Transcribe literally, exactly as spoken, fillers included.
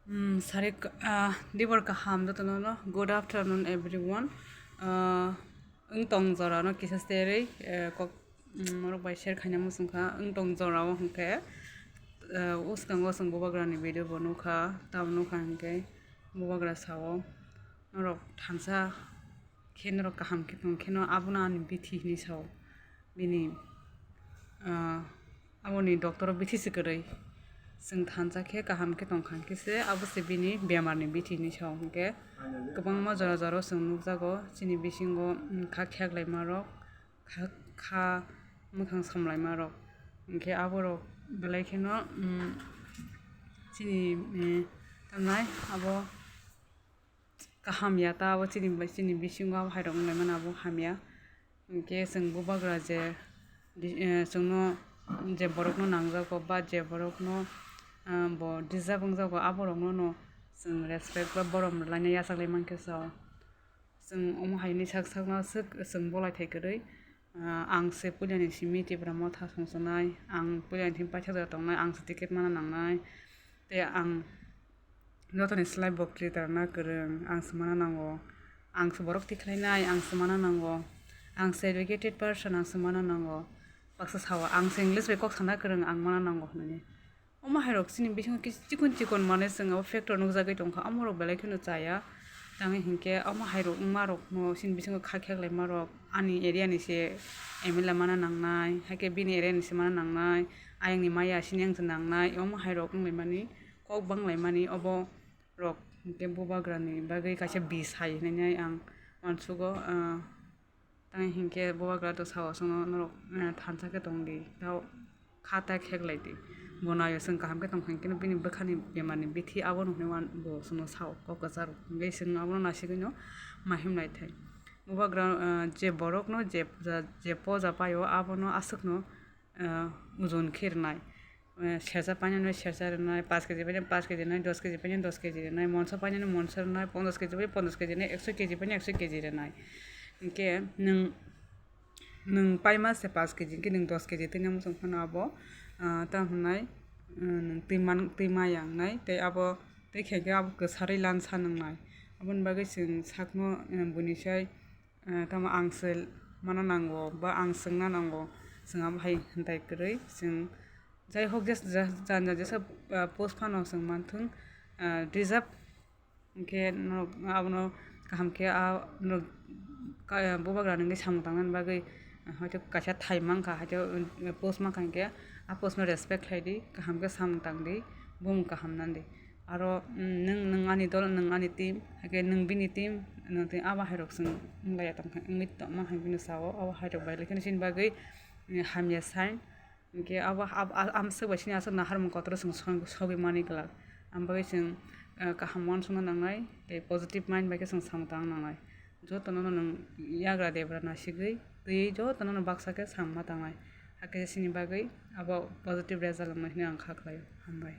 Mm, sari k-, ah, dibor kaham jotono no. Good afternoon, everyone. Ah, wng tong jora no kisa serwi, eh, kok, mm, norok bai share khaina muchung kha. Wng tong jora o hwnkhe, eh, uskango chwng bubagra ni video bo nukha, tamo nukha hwnkhe bubagra sao norok thansa khe norok kaham khe tong khe no abono ani bithi hinwi sao. Bini, ah, aboni doctor o bithi se kwrwi. Chwng thansa khe kaham khe tong kha hwnkhe se abo se bini bemar ni bithi hinwi sao hwnkhe kwbangma jora jora o chwng nukjago chini bisingo, mm, kha kheklai ma rok, kha, kha mwkhang samlai ma rok. Hwnkhe aborok belai kheno, mm, chini, eh, tamnai abo kaham ya ta abo chini, chini bisingo abo hairok wnglaimani abo hamya. Hwnkhe chwng bubagra je di-, eh, chwngno je borokno nangjago ba je borokno, ah, bo deserve wngjago aborokno no chwng respect ba borom rwlaina yachaklai mankhe sao. Chwng omo hai hinwi sak sakno swk chwng bolai thai kwrwi. Ah, ang se puilani simi Tipra Motha songchonai, ang puilani simi paithak jora tongnai, ang se ticket mana nangnai. Tei ang jotoni slai bo kwrwi rwna kwrwng, ang se mana nango. Ang se borok tikhlainai, ang se mana nango. Ang se educated person, ang se mana nango. Baksa sao, ang se English bai kok sana kwrwng, ang mana nango hwnwi. Omo hairok chini bisingo kis-, chikon chikon manwi chwng abo factor nukjagwi tongkha, omorok belai kheno chaya. Tangwi hinkhe omo hairok wngmarokno chini bisingo kha kheklaimarok ani area ni se M L A mana nangnai, haikhe bini area ni se mana nangnai, ayangni maya sini yang se nangnai, omo hairok wnglaimani, kok banglaimani obo rok hinkhe bubagrani bagwi kaisa bis hai hinwi ang uansugo, ah, Tei hinkhe bubagra to sao chwngno norok, eh, thansa khe tong di, tei kha ta kheklai di. Bo naio chwng kaham khe tong kha hinkhe bini bwkhani bemarni bithi abono hwnwi uan bo chwngno sao kok kwcharo. Hinkhe chwng abono naisigwino ma himlai thai. Bubagra, eh, je borokno je, je poja paio abono aswkno ah, ojon khe rwnai. Eh, sersa painani sersa rwnai, paanch K G painani paanch K G rwnai, dos K G painani dos K G rwnai, monsa painani monsa rwnai, ponchash K G painani ponchash K G rwnai, ekso K G painani ekso K G rwnai. Hinkhe nwng, nwng paima se paanch K G hinkhe nwng dos K G twina muchung phano abo, ah, tamo hwnai, nwng twi man, twi maya wngnai, tei abo twi khe khe abo kwsarwi lansa nwngnai. Aboni bagwi chwng sakno, eh, buini sai, eh, tamo ang se mana nango ba ang swngna nango, chwng abo hai hintai kwrwi chwng, jai hok, jes-, ja-, jani jani jesa, ah, post phano chwng manthung, ah, deserve hinkhe norok abono kaham khe, ah, norok ka-, bubagra nungwi samung tangnani bagwi, ah, hoito kaisa thai mankha, hoito, eh, post mankha hinkhe ah post no respect khlai di, kaham khe samung tang di, bumung kaham nan di. Aro, mm, nwng, nwng ani dol, nwng ani team, haikhe nwng bini team, nwng team, abo hairok chwng wnglaiya tongkha, wngwi tongma hai bini sao, abo hairok bai laikheno chini bagwi, mm, hamya sign. Hinkhe abo, ab-, a-, amswk bai chini aswk naharmung kotor chwng sogwi mani glak. Aboni bagwi chwng, eh, kaham uansukna nangnai, tei positive mind bai khe chwng samung tangna nangnai. Jotono no nwng yagra debra nasigwi, twiwi jotono no baksa khe samung ma tangnai. Hakhe chini bagwi abo positive result wngnai hinwi ang kha khlaio. Hambai.